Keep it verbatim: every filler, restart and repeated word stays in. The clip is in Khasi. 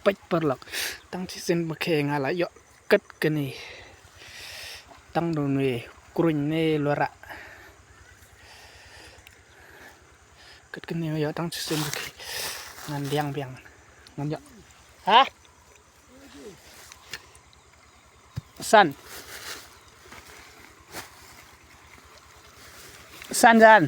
peit paralok. Tang shisien ba khie nga la ïoh kat kane. Tang don we kruin ne lora. Kat kane ïoh tang shisien ba khie. Ngan biang biang. Ngan ïoh. Ha? San. San, san.